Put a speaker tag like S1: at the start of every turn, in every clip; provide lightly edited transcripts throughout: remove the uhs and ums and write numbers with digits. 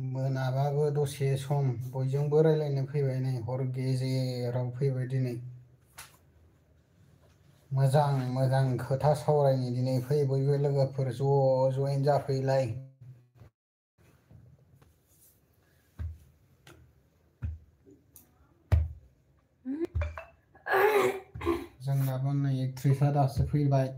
S1: मोनाबाबो दसे सम बयजोंबो रायलायनो फैबाय नै हर गेजेराव फैबाय दिनै मोजां मोजां खोथा सावरायनो दिनै फै बयबो लोगोफोर ज'इन जाफैलाय जोंनाबो नै एक्ट्रिसआ दासो फैबाय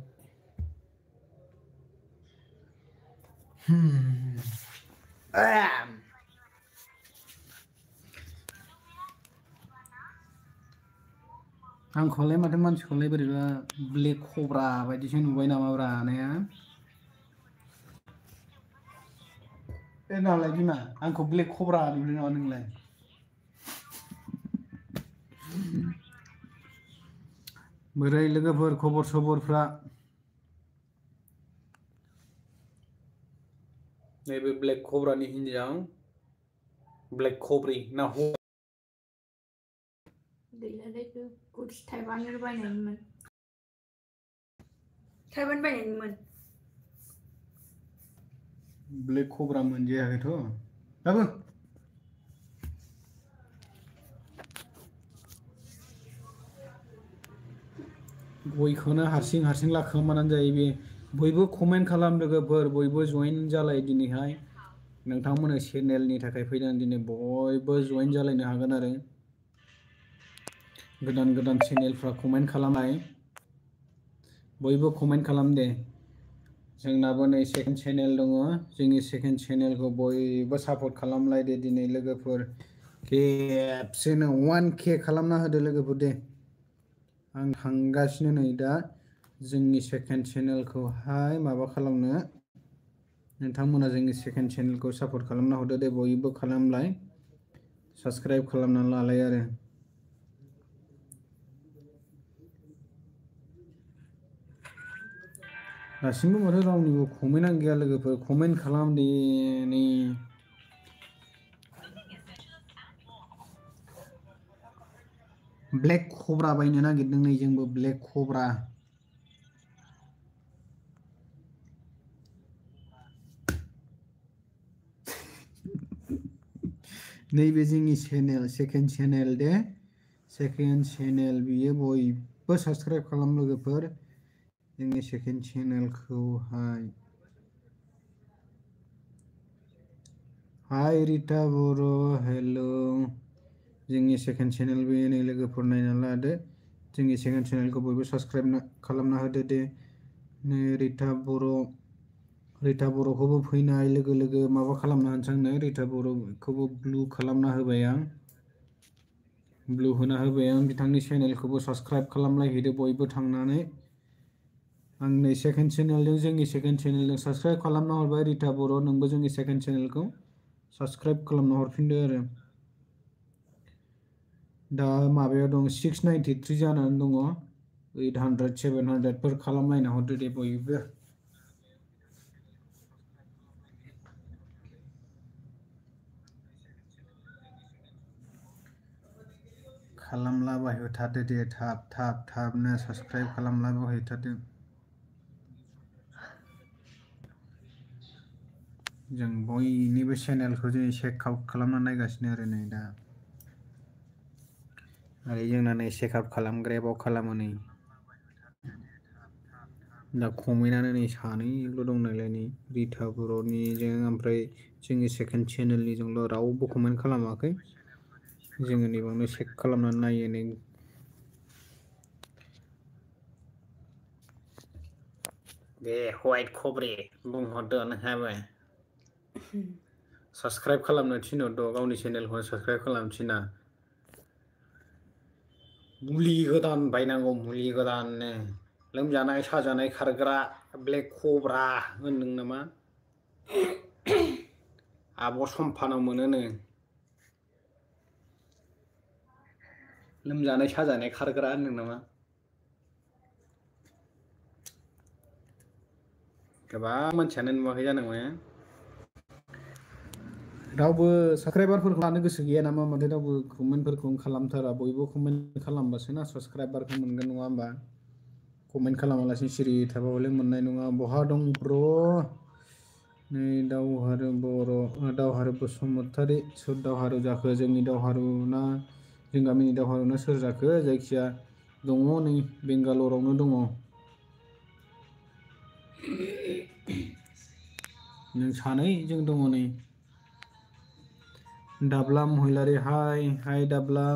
S1: आंखौलाय माथो मानसिखौलाय बोरैबा ब्लेक कब्रा बायदिसो नुबाय नामाब्रा आनाया ए नालाय बिमा आंखौ ब्लेक कब्रा नुदों नामा नोंलाय बोरै लोगोफोर खबर सबरफ्रा नैबे ब्लेक कब्रानि हिन्जाव ब्लेक कब्रि ना
S2: गैलालै गुड्स थाइबानो बायनायमोन थाइबानो बायनायमोन
S1: ब्लेक कब्रा मोनजायाखैथ' दाबो गयखौनो हारसिं लाखोमानानै जायो बे बयबो कमेन्ट खालाम लोगोफोर बयबो जइन जालाय दिनैहाय नोंथांमोना चेनेलनि थाखाय फैदों दिनै बयबो जइन जालायनो हागोन आरो गोदान चेनेलफ्रा कमेन्ट खालामनाय बयबो कमेन्ट खालाम दे जोंनाबो नै सेकेन्ड चेनेल दङ जोंनि सेकेन्ड चेनेलखौ बयबो सापर्ट खालामलायदो दिनै लोगोफोर खेबसेनो 1K खालामना होदो लोगोफोर दे आं थांगासिनो नै दा जोंनि सेकेन्ड चेनेलखौहाय माबा खालामनो नोंथांमोना जोंनि सेकेन्ड चेनेलखौ सापर्ट खालामना हरदो दे बयबो खालामलाय साबस्क्राइब खालामना लालाय आरो दासिमबो माथो रावनिबो कमेन्टआनो गैया लोगोफोर कमेन्ट खालाम दे नै ब्लेक कब्रा बायनो नागिरदों नै जोंबो ब्लेक कब्रा नैबे जोंनि चेनेल सेकेन्ड चेनेल दे सेकेन्ड चेनेल बियो बयबो साबस्क्राइब खालाम लोगोफोर जोंनि सेकेन्ड चेनेलखौहाय हाय रिता बर' हेल' जोंनि सेकेन्ड चेनेल बे नै लोगोफोर नायना लादो जोंनि सेकेन्ड चेनेलखौ बयबो साबस्क्राइब खालामना होदो दे नै रिता बर'खौबो फैनाय लोगो लोगो माबा खालामना होनोसै आंनो रिता बर'खौबो ब्लु खालामना होबाय आं ब्लु होना होबाय आं बिथांनि चेनेलखौबो साबस्क्राइब खालामलायहैदो बयबो थांनानै आं नै सेकेन्ड चेनेलजों जोंनि सेकेन्ड चेनेलजों साबस्क्राइब खालामना हरबाय रिता बर' नोंबो जोंनि सेकेन्ड चेनेलखौ साबस्क्राइब खालामना हरफिनदो आरो दा माबायाव दं 693 जानानै दङ 800 700 फोर खालामलायना हरदो दे बयबो खालामलाबाय थादो दे थाबनो साबस्क्राइब खालामलाबाय थादो जों बयनिबो चेनेलखौ जों चेक आउट खालामना नायगासिनो आरो नै दा आरो जोंना नै चेक आउट खालामग्रायाबाव खालामो नै दा कमेन्टआनो नै सानैल' दं नालाय नै रिता बर'निजों ओमफ्राय जोंनि सेकेन्ड चेनेलनिजोंल' रावबो कमेन्ट खालामाखै जोङो नैबावनो चेक खालामनानै नायो नै दे व्हाइट कब्रे बुंहरदो नोंहाबो साबस्क्राइब खालामनो थिनहरदो गावनि चेनेलखौ साबस्क्राइब खालामनो थिना मुलि गोदान बायनांगौ मुलि गोदाननो लोमजानाय साजानाय खारग्रा ब्लेक कब्रा होनदों नामा आब' सम्फानाव मोनोनो लोमजानाय साजानाय खारग्रा होनदों नामा गोबां मानसियानो नुवाखै जानांगौ रावबो साबस्क्राइबारफोरखौ लानो गोसो गैया नामा माथो रावबो कमेन्टफोरखौ खालामथारा बयबो कमेन्ट खालामबासो ना साबस्क्राइबारखौ मोनगोन नङा होमबा कमेन्ट खालामालासिनो सिरि थाबा हले मोननाय नङा बहा दं ब्र' नै दावहारु बर' दावहारु बसुमतारी सोर दावहारु जाखो जोंनि दावहारु ना जों गामिनि दावहारु ना सोर जाखो जायखिया दङ नै बेंगालरावनो दङ नों सानैजों दङ नै दाब्ला महिलारि हाय दाब्ला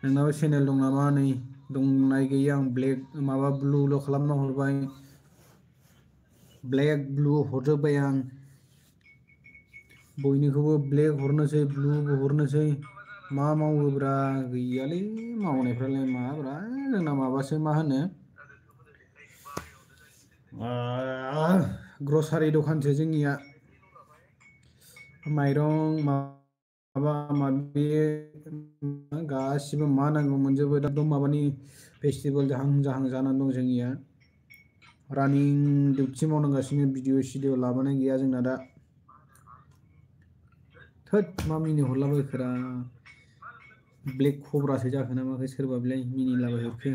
S1: नोंनाबो चेनेल दं नामा नै दंनाय गैया आं ब्लेक माबा ब्लुल' खालामना हरबाय ब्लेक ब्लु हरजोब्बाय आं बयनिखौबो ब्लेक हरनोसै ब्लुबो हरनोसै मा मावोब्रा गैयालै मावनायफ्रालाय माब्रा जोंना माबासो मा होनो ग्रसारि दखानसो जोंनिया माइरं माबा माबि गासिबो मा नांगौ मोनजोबो दा माबानि फेस्टिभेल जाहां जानानै दं जोंनिया रानिं डिउटि मावनांगासिनो भिडिअ लाबोनाय गैया जोंना दा थोद मा मिनि हरलाबायखोरा ब्लेक कब्रासो जाखो ना माखो सोरबा बेलाय मिनिलाबायहरखो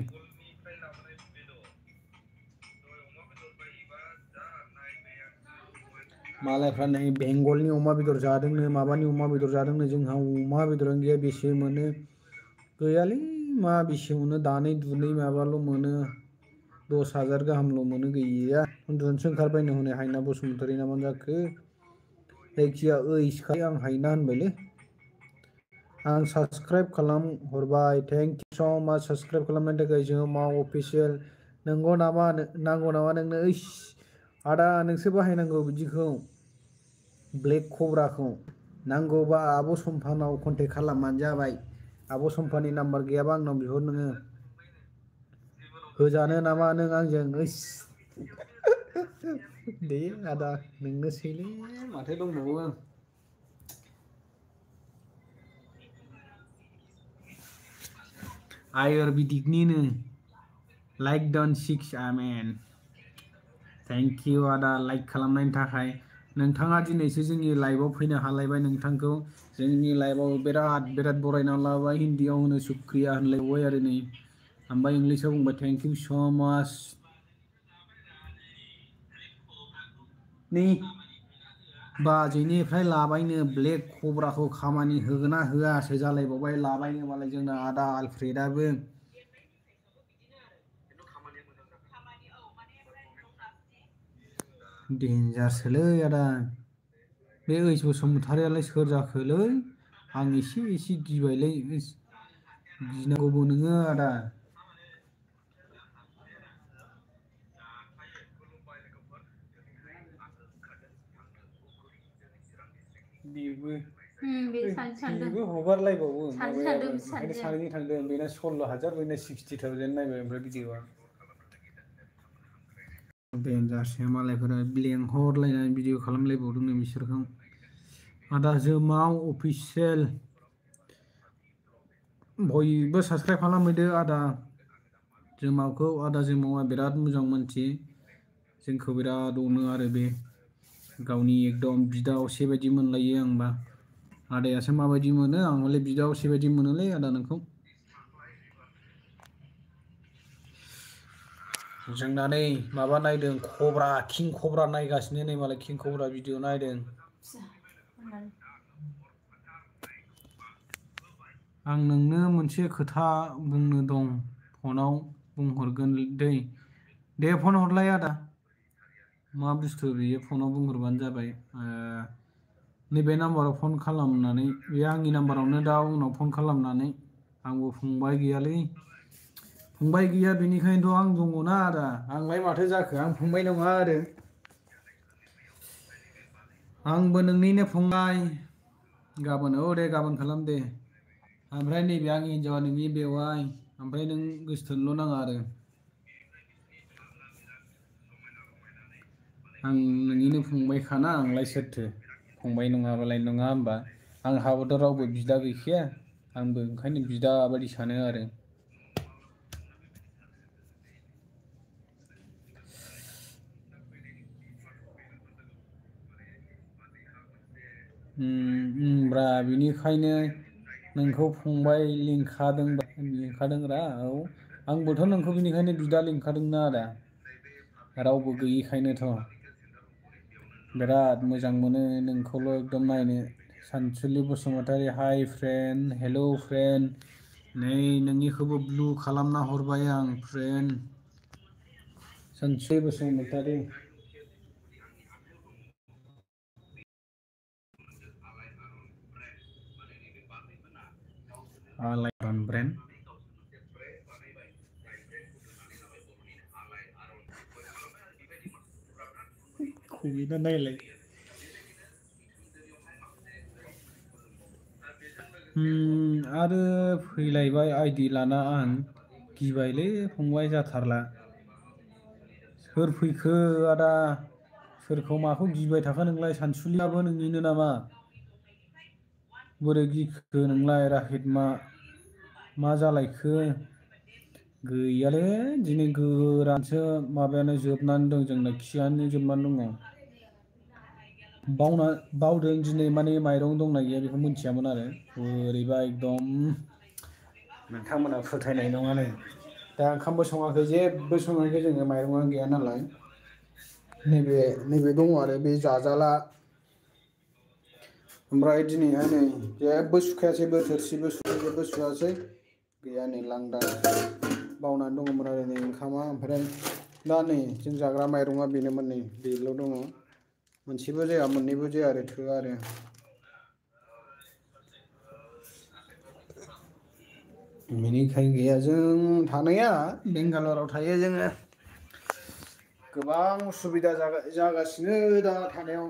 S1: मालायफ्रा नै बेंगलनि अमा बेदर जादोंनो माबानि अमा बेदर जादोंनो जोंहा अमा बेदरानो गैया बेसे मोनो गैयालै मा बेसे मोनो दानै दुनै माबाल' मोनो 10,000 गाहामल' मोनो गैया उन्दुनोसो ओंखारबायनो हनै हायना बसुमतारी ना मा जाखो जायखिया ओइसखाय आं हायना होनबायलै आं साबसक्राइब खालाम हरबाय थेंक इउ स' माच साबसक्राइब खालामनायनि थाखाय जोङो मा अफिसियेल नंगौ नामा नांगौ नामा नोंनो ओइस आदा नोंसो बाहायनांगौ बिदिखौ ब्लेक कब्राखौ नांगौबा आब' सम्फानाव कन्टेक्ट खालामबानो जाबाय आब' सम्फानि नाम्बार गैयाबा आंनाव बिहर नोङो होजानो नामा नों आंजों ओइस दे आदा नोंनोसैलै माथो दंबावो आयुर्वेदिकनिनो like done 6 amen thank you आदा लाइक खालामनायनि थाखाय नोंथाङा दिनैसो जोंनि लाइभआव फैनो हालायबाय नोंथांखौ जोंनि लाइभआव बिराद बरायना लाबाय हिन्दीयाव होनो सुक्रिया होनलायबावबाय आरो नै ओमफ्राय इंलिसाव बुंबाय थेंक इउ स' माच नै बाजैनिफ्राय लाबायनो ब्लेक कब्राखौ खामानि होगोना होआसो जालायबावबाय लाबायनो मालाय जोंना आदा आलफ्रेदाबो डेन्जारसोलै आदा बे ओइस बसुमतारियालाय सोर जाखोलै आं एसे गिबायलै गिनांगौबो नोङो आदा बेबो हगारलायबावो माबायाबो ओंखायनो सानैजों थांदों बेना 16,000 बेना 60,000 नायबाय ओमफ्राय भिडिअआ डेन्जारसो मालायफोरा लेंहरलायनानै भिडिअ खालामलायबावदोंनो बिसोरखौ आदा जोमाव अफिसियेल बयबो साबसक्राइब खालामहैदो आदा जोमावखौ आदा जोमावा बिराद मोजां मानसि जोंखौ बिराद अनो आरो बे गावनि एकदम बिदा असे बायदि मोनलायो आंबा आदायासो माबायदि मोनो आं हले बिदा असे बायदि मोनोलै आदा नोंखौ जोंना नै माबा नायदों कब्रा किं कब्रा नायगासिनो नै मालाय किं कब्रा भिडिअ नायदों आं नोंनो मोनसे खोथा बुंनो दं फनाव बुंहरगोन दे फन हरलाय आदा मा बुस्थु बियो फनाव बुंहरबानो जाबाय नैबे नाम्बाराव फन खालामनानै बे आंनि नाम्बारावनो दा उनाव फन खालामनानै आंबो फंबाय गैयालै फंबाय गैया बेनिखायनोथ' आं दङना आदा आंलाय माथो जाखो आं फंबाय नङा आरो आंबो नोंनिनो फंबाय गाबोन दे गाबोन खालाम दे ओमफ्राय नैबे आंनि हिन्जावा नोंनि बेवाइ ओमफ्राय नों गोसोथोनोल' नाङा आरो आं नोंनिनो फंबायखाना आंलाय सोरथो फंबाय नङाबालाय नङा होमबा आंहाबोथ' रावबो बिदा गैखाया आंबो ओंखायनो बिदा बायदि सानो आरो ब्रा बिनिखायनो नोंखौ फंबाय लिंखादोंरा औ आंबोथ' नोंखौ बिनिखायनो बिदा लिंखादोंना आदा रावबो गैयिखायनोथ' बिराद मोजां मोनो नोंखौल' एकदम नायनो सानसुलि बसुमतारी हाय फ्रेन्ड हेल' फ्रेन्ड नै नोंनिखौबो ब्लु खालामना हरबाय आं फ्रेन्ड सानसुलि बसुमतारी आलायरन ब्रेन्ड खुगैना नायलाय आरो फैलायबाय आइडि लाना आं गिबायलै फंबाय जाथारला सोर फैखो आदा सोरखौ माखौ गिबाय थाखो नोंलाय सानसुलियाबो नोंनिनो नामा बोरै गिखो नोंलाय राहित मा जालायखो गैयालै दिनै गोरानसो माबायानो जोबनानै दं जोंना खियानो जोबनानै दङ बावदों दिनै माने माइरं दंना गैया बेखौ मिथियामोन आरो बोरैबा एकदम नोंथांमोना फोथायनाय नङानो दा ओंखामबो सङाखै जेबो सङाखै जोङो माइरङानो गैया नालाय नैबे दङ आरो बे जाजाला ओमफ्राय दिनैहाय नै जेबो सुखायासैबो थोरसिबो जेबो सुवासै गैया नै लांदां बावनानै दङमोन आरो नै ओंखामा ओमफ्राय दा नै जों जाग्रा माइरङा बेनोमोन नै बेल' दङ मोनसेबो जाया मोननैबो जाया आरो थोआ आरो बेनिखायनो गैया जों थानाया बेंगालराव थायो जोङो गोबां उसुबिदा जागासिनो दा थानायाव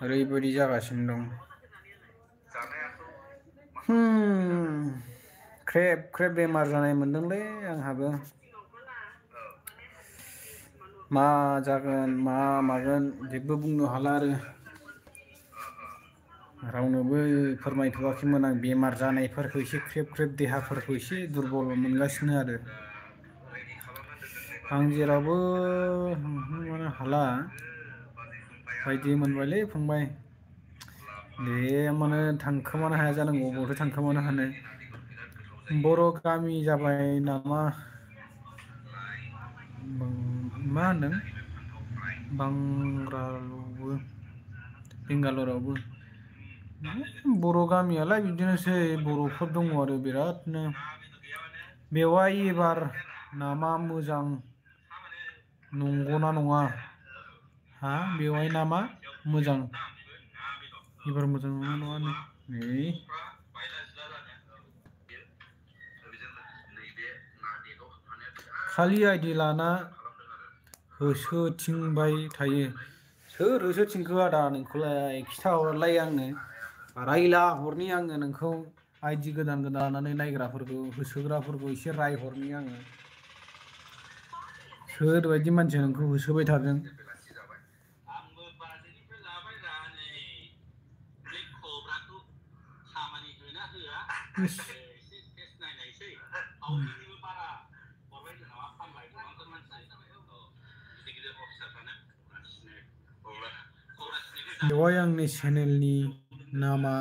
S1: ओरैबायदि जागासिनो दं ख्रेब बेमार जानाय मोनदोंलै आंहाबो मा जागोन मा मागोन जेबो बुंनो हाला आरो रावनोबो फोरमायथ'वाखैमोन आं बेमार जानायफोरखौ एसे ख्रेब देहाफोरखौ एसे दुरबल मोनगासिनो आरो आं जेरावबो थांनो हाला बायदि मोनबायलै फंबाय दे माने थांखोमानो हाया जानांगौ बबावथो थांखोमानो हानो बर' गामि जाबाय नामा मा होनदों बेंगालरावबो बर' गामियालाय बिदिनोसै बर'फोर दङ आरो बिरादनो बेवहाय एबार नामा मोजां नंगौना नङा बेवहाय नामा मोजां एबार मोजां नंगौना नङा नै खालि आइडि लाना होसोथिंबाय थायो सोर होसोथिंखो आदा नोंखौलाय खिथाहरलाय आंनो रायला हरनि आङो नोंखौ आइडि गोदान लानानै नायग्राफोरखौ होसोग्राफोरखौ एसे रायहरनि आङो सोरबायदि मानसिया नोंखौ होसोबाय थादों बेवहाय आंनि चेनेलनि नामा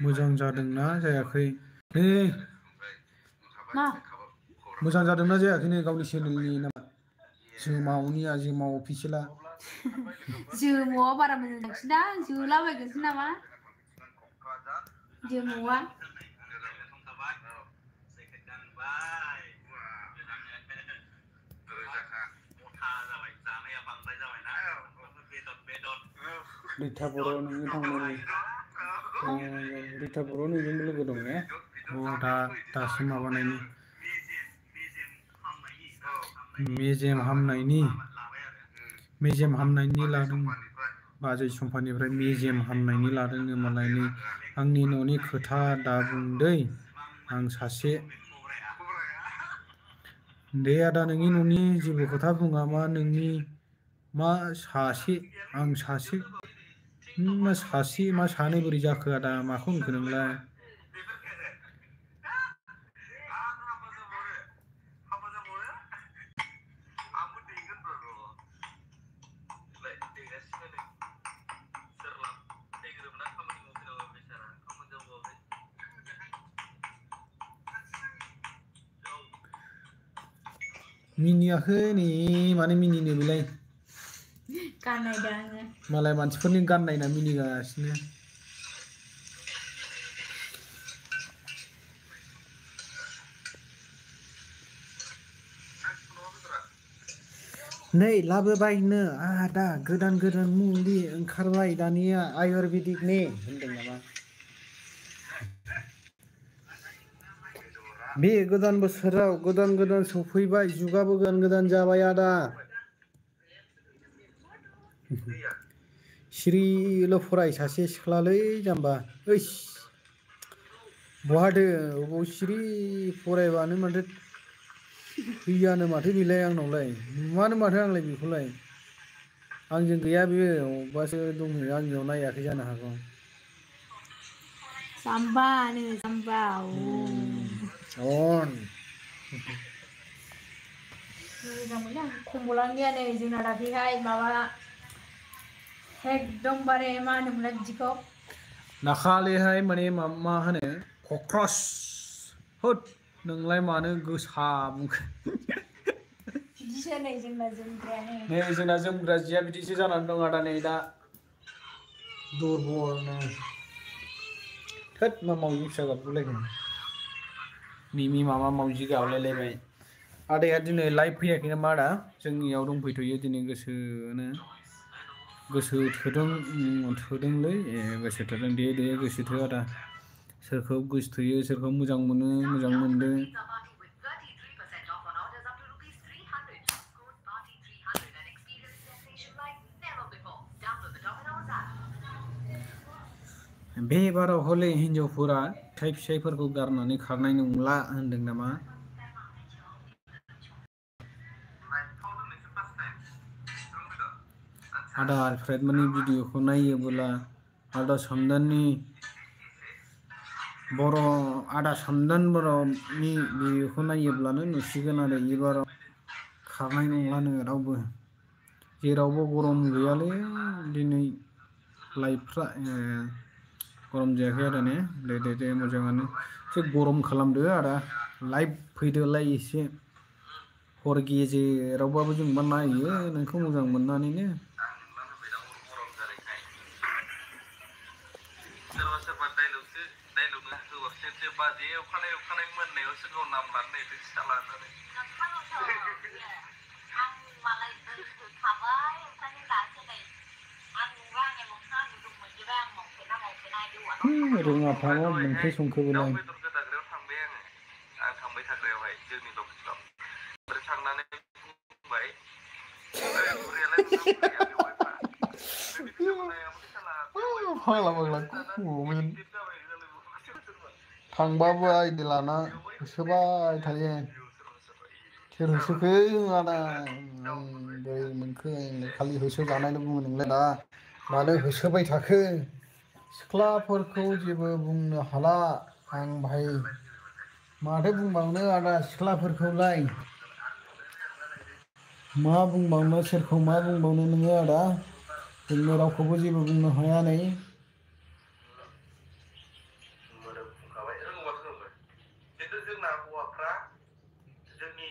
S1: मोजां जादोंना जायाखै नै
S2: मा
S1: मोजां जादोंना जायाखैनो गावनि चेनेलनि नामा जोमाव अफिसियेला
S2: जोमावा बारा मोजां जायाखिसैदां जोलाबायगोनसो नामा जोमावा
S1: रिता बर' नोंजों थांनाय रिता बर' नोंजोंबो लोगो दं ने दासो माबानायनि मेजेम हामनायनि लादों बाजै सम्फानिफ्राय मेजेम हामनायनि लादोंनो मालाय नै आंनि न'नि खोथा दा बुंदै आं सासे दे आदा नोंनि न'नि जेबो खोथा बुङा नोंनि मा सासे आं सासे मा सासे मा सानै बोरै जाखो आदा माखौ होनखो नोंलाय मिनियाखै नै माने मिनिनो बेलाय
S2: गाननायदों आङो
S1: मालाय मानसिफोरनि गाननायना मिनिगासिनो नै लाबोबायनो आदा गोदान गोदान मुलि ओंखारबाय दानिया आयुर्वेदिकनि होनदों नामा बे गोदान बोसोराव गोदान गोदान सफैबाय जुगाबो गोदान गोदान जाबाय आदा सिरिल' फराय सासे सिख्लालै जाम्बा ओइस बहाथो अबाव सिरि फरायबानो माथो फैयानो माथो बेलाय आंनावलाय नुवानो माथो आंलाय बेखौलाय आंजों गैया बेयो अबावबासो दंहैयो आंनियाव नायाखै जानो हागौ
S2: जाम्बानो जाम्बा
S1: अन
S2: मोजां मोनो आं खम्बलानो गैया नै जोंना दाख्लैहाय माबा एकदमबारे मा होनोमोनलाय बिदिखौ
S1: दाखालिहाय माने मा होनो कक्रस होद नोंलाय मानो गोसा बुंखो
S2: बिदिसो नै जोंना जोमग्रायानो
S1: नै जोंना जोमग्रा जिया बिदिसो जानानै दं आदा नै दा दुरबलनो थोद मा मावजि फिसा गाबगुलायखो मिमि माबा मावजि गाबलायलायबाय आदाया दिनै लाइभ फैयाखै नामा आदा जोंनियाव दंफैथ'यो दिनै गोसो थोदोंलै गोसो थोदों दे गोसो थो आदा सोरखौ गोसोथोयो सोरखौ मोजां मोनो मोजां मोनदों बे बाराव हले हिनजावफोरा फिसाइफोरखौ गारनानै खारनाय नंला होनदों नामा आदा आलफ्रेदमोननि भिडिअखौ नायोबोला आदा सोमदोननि आदा सोमदोन बर'नि भिडिअखौ नायोब्लानो नुसिगोन आरो एबाराव खारनाय नंलानो रावबो जेरावबो गरम गैयालै दिनै लाइफफ्रा गरम जायाखै आदा ने दे मोजाङानो एसे गरम खालामदो आदा लाइभ फैदोलाय एसे हर गेजेरावबाबो जोंबा नायो नोंखौ मोजां मोननानैनो
S3: सोरबा सोरबा डाइलगनो होबावसो बाजै अखानाय मोननायावसो गाव नाम लानो नागिरदों सिथाला होननानै आं मालाय थाबाय ओंखायनो दासो नै आं नुबा आंनि मोखाङा नुदों मोनजोबबाय आं मावफेरना
S1: रोङाफामा ओंख्रि संखो
S3: दाउ
S1: बेलाय
S3: बेदर गोदाग्रायाव थांबाय आं थांबाय थाग्रायावहाय जोंनि लकेलाव ओमफ्राय थांनानै बुंबाय बुरैयालाय नोंना बुरैया बेवाइफ्रा नोंनि फिसाज्लायाबो
S1: फाग्ला खर'मोन थांबाबो आइदि लाना होसोबाय थायो सोर होसोखो आदा बोरै मोनखो खालि होसोजानायल' बुङो नोंलाय दा मानो होसोबाय थाखो सिख्लाफोरखौ जेबो बुंनो हाला आं भाइ माथो बुंबावनो आदा सिख्लाफोरखौलाय मा बुंबावनो सोरखौ मा बुंबावनो नोङो आदा जोंनो रावखौबो जेबो बुंनो हाया नै
S3: खिन्थु जोंना हौवाफ्रा जोंनि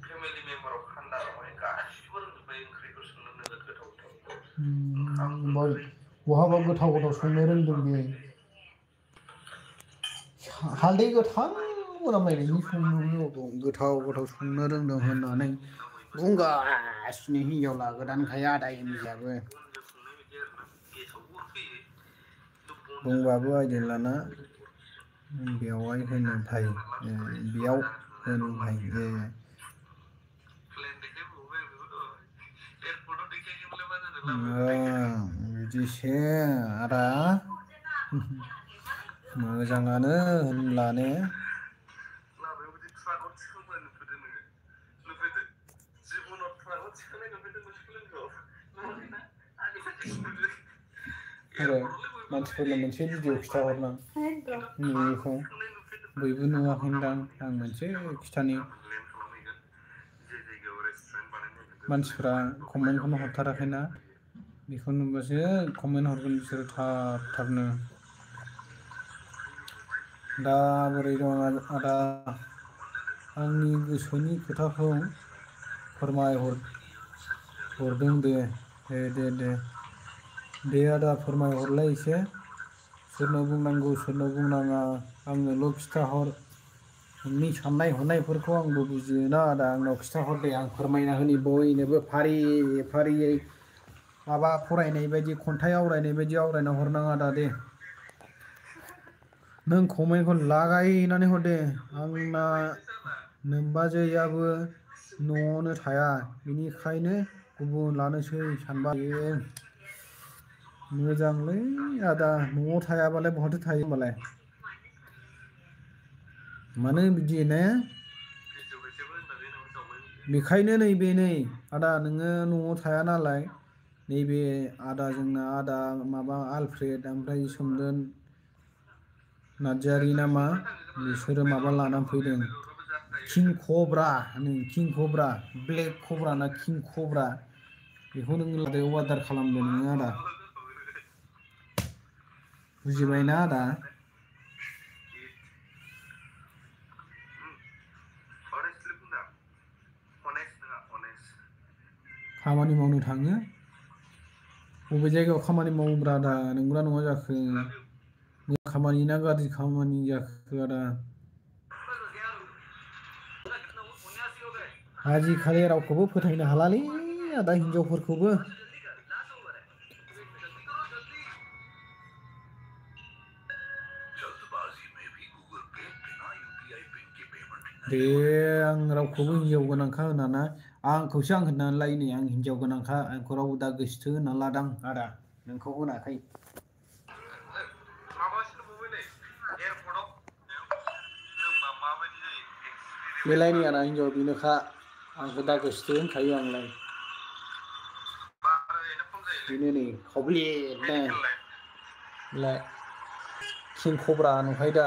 S3: फेमिलि मेम्बाराव खान्दा दंहाय गासिबो रोंजोबबाय ओंख्रिफोर संनो नोगोद गोथाव
S1: बहाबा गोथाव संनो रोंदों बे हालदै गोथां मोनामलायनायनि संनो गोथाव संनो रोंदों होननानै बुंगासिनो हिनजाव लागोदानखाय आदा एमबियाबो बुंबाबो आइदि लाना बेवाइ होनो भाइ बेयाव होनो भाइ बिदिसो आदा मोजाङानो होनब्ला ने मानसिफोरनो मोनसे भिडिअ खिन्थाहरनां नुयिखौ बयबो नुवाखैदां आं मोनसे खिथानि मानसिफ्रा कमेन्टखौनो हरथाराखैना बेखौ नुबासो कमेन्ट हरगोन बिसोरो थाबनो दा बोरै दं आदा आंनि गोसोनि खोथाखौ हरदों दे दे आदा फोरमायहरलाय एसे सोरनो बुंनांगौ सोरनो बुंनाङा आंनोल' खिथाहर नोंनि साननाय हनायफोरखौ आंबो बुजियोना आदा आंनाव खिथाहर दे आं फोरमायना होनि बयनोबो फारि फारियै माबा फरायनाय बायदि खन्थाइ आवरायनाय बायदि आवरायना हरनाङा आदा दे नों कमेन्टखौ लागायनानै हर दे आंना नोमबाजैयाबो न'आवनो थाया बेनिखायनो गुबुन लानोसै सानबाय मोजांलै आदा न'आव थायाबालाय बहाथो थायो होमबालाय मानो बिदि ने बेखायनो नैबे नै आदा नोङो न'आव थाया नालाय नैबे आदा जोंना आदा माबा आलफ्रेड ओमफ्राय सोमदोन नार्जारि नामा बिसोरो माबा लानानै फैदों किं कब्रा होनो किं कब्रा ब्लेक कब्रा ना किं कब्रा बेखौ नों लादो अर्डार खालामदो नोङो आदा बुजिबायना आदा खामानि मावनो थाङो बबे जायगायाव खामानि मावोब्रा आदा नंगौना नङा जाखो मोजां खामानि ना गाज्रि खामानि जाखो आदा आजिखालि रावखौबो फोथायनो हालालै आदा हिनजावफोरखौबो दे आं रावखौबो हिनजाव गोनांखा होनाना आंखौसो आं होननानै लायो नै आं हिनजाव गोनांखा आंखौ रावबो दा गोसोथो होनना लादां आदा नोंखौ होनाखै बेलायनि आदा हिनजाव बेनोखा आंखौ दा गोसोथो होनखायो आंलाय बेनो नै खावब्लेदनो बेलाय किं कब्रा नुखायो दा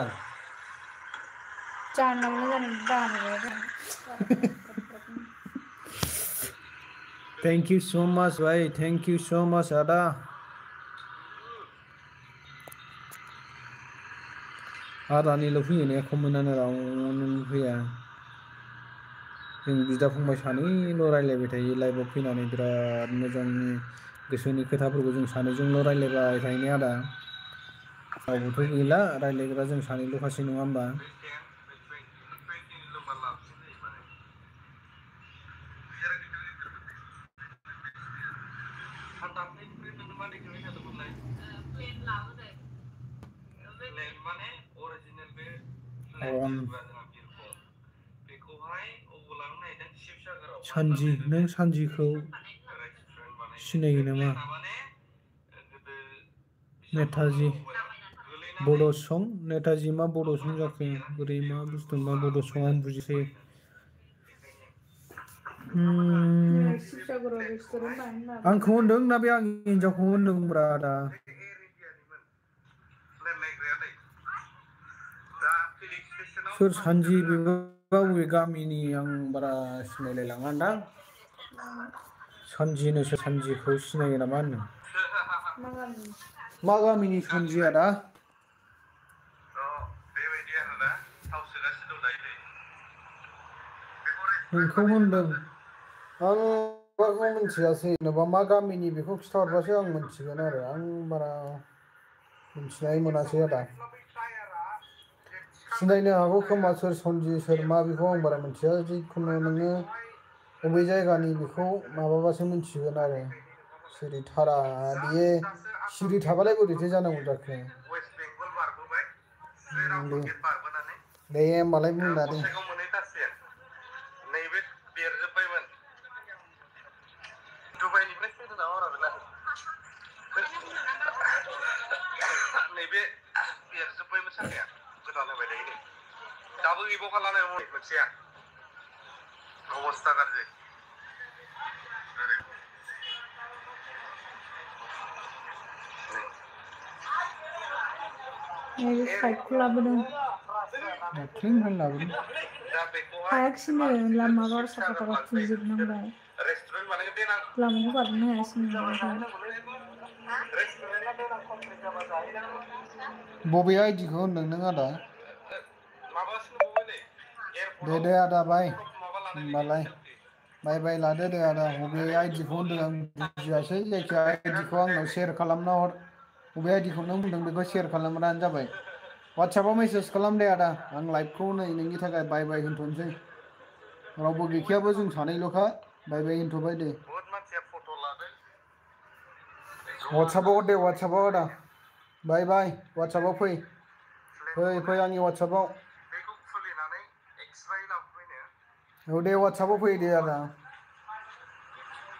S2: जानला मोनला जानो बाहाय
S1: थेंक इउ सो माच भाई थेंक इउ सो माच आदा आदानिल' फैयो ने कमेन्टआनो रावनिबो फैया जों बिदा फंबाय सानैल' रायलायबाय थायो लाइभआव फैनानै बिराद मोजांनि गोसोनि खोथाफोरखौ जों सानैजोंल' रायलायबाय थायो ने आदा रावबोथ' गैला रायलायग्रा जों सानैल'खासै नङा होमबा सानजि नों सानजिखौ सिनायो नामा नेताजि बड' सं नेताजि मा बड' सं जाखो बोरै मा बुस्थु मा बड' सं आं बुजिसै आंखौ होनदों ना बे आंनि हिनजावखौ होनदोंब्रा आदा सोर सानजि बेबा बबे गामिनि आं बारा सिनायलायलाङादां सानजिनोसो सानजिखौ सिनायो नामा होनो मा गामिनि सानजि आदा नोंखौ होनदों आं माबाखौ मिथियासै जेनेबा मा गामिनि बेखौ खिथाहरबासो आं मिथिगोन आरो आं बारा मिथिनाय मोनासै आदा सिनायनो हागौ खोमा सोर सनजि सोर मा बेखौ आं बारा मिथिया जिखुनु नोङो बबे जायगानि बेखौ माबाबासो मिथिगोन आरो सिरि थारा बियो सिरि थाबालाय बोरैथो जानांगौ जाखो दे होमबालाय बुंना दे
S3: नैबे देरजोब्बायमोन दुबाइनिफ्राय फैदों नामा बेलाय नैबे देरजोब्बायमोन साखाया गोदान होबाय थायो नै दाबो गैबावखा लानाय मोनसेया अबस्था गाज्रि
S2: साइडखौ लाबोदों
S1: दाख्लैनिफ्रायनो लाबोदों
S2: हायाखिसैनो लामा बार साफा साफा खुजोबनांबाय लामाखौ बारनो हायासैनो
S1: बबे आइडिखौ होनदों नों आदा दे आदा बाय होमबालाय बाय बाय लादो दे आदा बबे आइडिखौ होनदों आं बुजियासै जायखिया आइडिखौ आंनाव शेयार खालामना हर बबे आइडिखौ नों बुंदों बेखौ शेयार खालामबानो जाबाय वाट्सएपआव मेसेज खालाम दे आदा आं लाइभखौ नै नोंनि थाखाय बाय बाय होनथ'नोसै रावबो गैखायाबो जों सानैल'खा बाय बाय होनथ'बाय दे
S3: बहुत मानसिया फट' लादों
S1: वाट्सएपआव दे वाट्सएपआव आदा बाय बाय वाट्सएपआव फै फै आंनि वाट्सएपआव
S3: बेखौ खुलिनानै एक्सट्रायै लाबोबायनो
S1: औ दे वाट्सएपआव फै दे आदा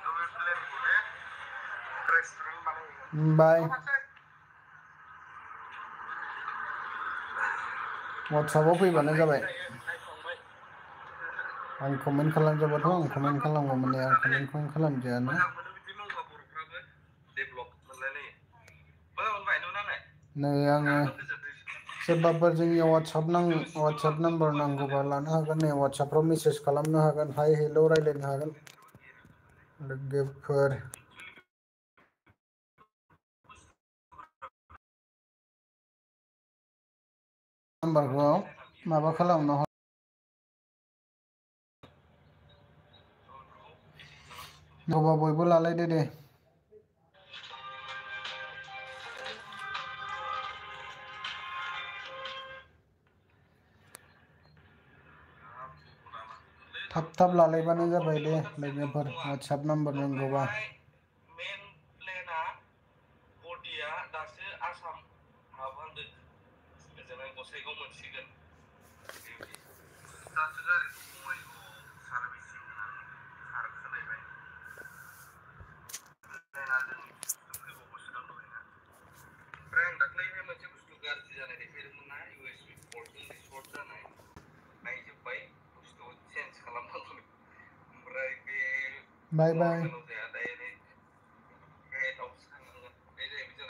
S3: बे प्लेनखौ दे रेस्टुरेन्ट बानायहैगोन
S1: बाय वाट्सएपआव फैबानो जाबाय
S3: नायखांबाय
S1: आं कमेन्ट खालामजाबाथ' आं कमेन्ट खालामगौमोन ने आं कमेन्टखौनो खालामजायाना
S3: मोजां मोनो बिदि मावबा बर'फ्राबो डेभलप मोनलायलायो मोजां मोनबाय नुनानै
S1: नै आङो सोरबाफोर जोंनि वाट्सएप नाम्बार नांगौबा लानो हागोन नै वाट्सएपफ्राव मेसेज खालामनो हागोन हाय हेल' रायज्लायनो हागोन लोगोफोर नाम्बारखौ माबा खालामनो नांगौबा बयबो लालायदो दे थाब थाब लालायबानो जाबाय दे लोगोफोर वाट्सएप नाम्बार नांगौबा
S3: मेन प्लेना बडिया दासो आसाम हाबहांदों ओजोंहाय गसाइगाव मोनसिगोन दासो गारिखौ बङाइगावआव सार्भिसिं होनानै सार सोलायबाय प्लेना जों फैबावगौसो दं दहायना ओमफ्राय आं दाख्लैहाय मोनसे बुस्थु गाज्रि जानाय देखायदोंमोन ना USB पर्टजों सर्ट जानाय नायजोब्बाय बुस्थुखौ चेन्ज खालामनांगौ ओमफ्राय बे
S1: बाय बाय
S3: नर्मेलाव